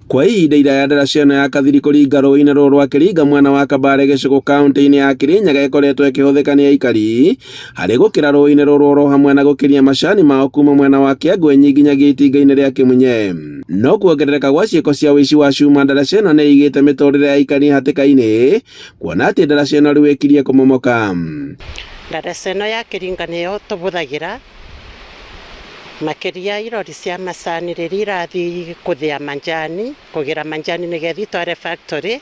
Kwa ihinda iraya ndaraca ĩno ya Kathiri kũringa rũĩ-inĩ rũrũ rwa Kĩringa mwena wa Kabare gĩcũgũ kaunti-inĩ ya Kirinyaga ĩkoretwo ĩkĩhũthĩka nĩ aikari harĩ gũkĩra rũĩ-inĩ rũrũ oro hamwe na gũkĩria macani mao kuma mwena wa Kĩangwenyi nginyagia itinga-inĩ rĩa Kĩmunye. No kuongerereka gwa ciĩko cia ũici wa cuma ndaraca ĩno nĩ ĩigĩte mĩtũrĩre ya aikari hatĩka-inĩ kuona atĩ ndaraca ĩno rĩu ĩkirie kũmomoka. Ndaraca ĩno ya Kĩringa nĩyo tũbũthagĩra makĩria irori cia macani rĩrĩa irathiĩ kũthĩa manjani, kũgĩra manjani nĩgetha itware factory,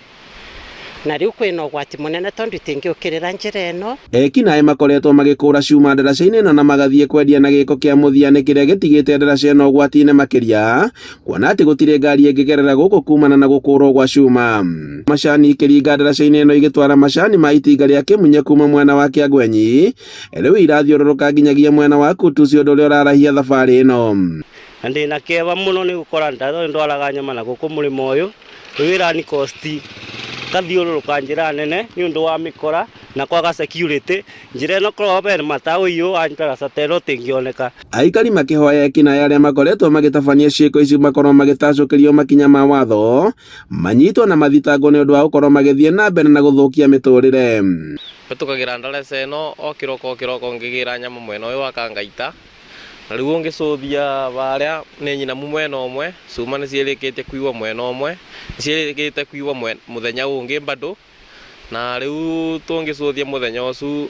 na rĩu kwĩna ũgwati mũnene tondũ itingĩũkĩrĩra njĩra ĩno. Ekinaĩ makoretwo magĩkũra cuma ndaraca-inĩ ĩno na magathiĩ kwendia na gĩko kĩa mũthia nĩ kĩrĩa gĩtigĩte ndaraca ĩno ũgwati-inĩ makĩria kuona atĩ gũtirĩ ngari ĩngĩgerera gũkũ kumana na gũkũrwo gwa cuma. Macani ikĩringa ndaraca-inĩ ĩno igĩtwara macani ma itinga rĩa Kĩmunye kuma mwena wa Kĩangwenyi rĩu irathiũrũrũka nginyagia mwena wa Kutusi ũndũ ũrĩa ũrarahia thabarĩ ĩno. Na ndĩna kĩeva mũno nĩ gũkora ndatho ndwaraga nyama na gũkũ mũrĩmo ũyũ rĩu ĩrani cost ngathiũrũrũka njĩra nene nĩ ũndũ wa mĩkora na kwaga security njĩra ĩno korwo bena mataũi ũũ ndaraca ta ĩno ĩtingĩoneka. Aikari makĩhoya ekinaĩ arĩa makoretwo magĩtabania ciĩko ici makorwo magĩtacũkĩrio makinya ma watho manyitwo na mathitangwo nĩ ũndũ wa gũkorwo magĩthiĩ na mbere na gũthũkia mĩtũrĩre. Hĩtũkagĩra ndaraca ĩno o kĩroko o kĩroko ngĩgĩra nyama mwena ũyũ wa Kangaita na rĩu ũngĩcũthia harĩa nĩ nyinamu mwena ũmwe cuma nĩ ciĩrĩkĩtie kuiwa mwena ũmwe nĩ ciĩrĩkĩte kuiwa mũthenya ũngĩ bado na rĩu tũngĩcũthia mũthenya ũcio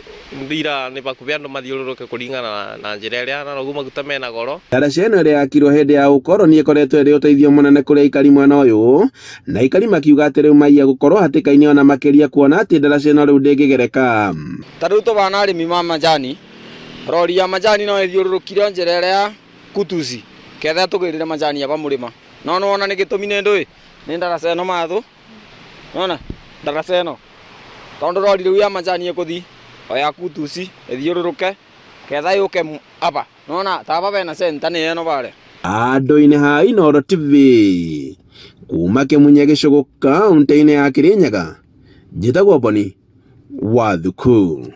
ira nĩ bakubĩ andũ mathiũrũrũke kũringana na njĩra ĩrĩa na noguo maguta mena goro. Ndaraca ĩno ĩrĩa yakirwo hĩndĩ ya ũkoroni ĩkoretwo ĩrĩ ũteithio mũnene kũrĩ aikari mwena ũyũ na aikari makiuga atĩ rĩu maiya gũkorwo hatĩka-inĩ ona makĩria kuona atĩ ndaraca ĩno rĩu ndĩngĩgereka. Ta rĩu tũbana arĩmi ma majani, rori ya majani no ĩthiũrũrũkire njĩra ĩrĩa ya Kutusi ketha tũgĩrĩre majani aba mũrĩma no nĩwona nĩ gĩtũmi nĩ ndũĩ nĩ ndaraca ĩno mathũ nona ndaraca ĩno tondũ rori rĩu ya majani ĩkũthi o ya Kutusi ĩthiũrũrũke ketha yũke aba nona ta aba bena center nĩ ĩno bare. Andũ-inĩ ha Inooro TV kuma Kĩmunye gĩcũgũ kaunti-inĩ ya Kirinyaga, njĩtagwo Boni wa Thuku.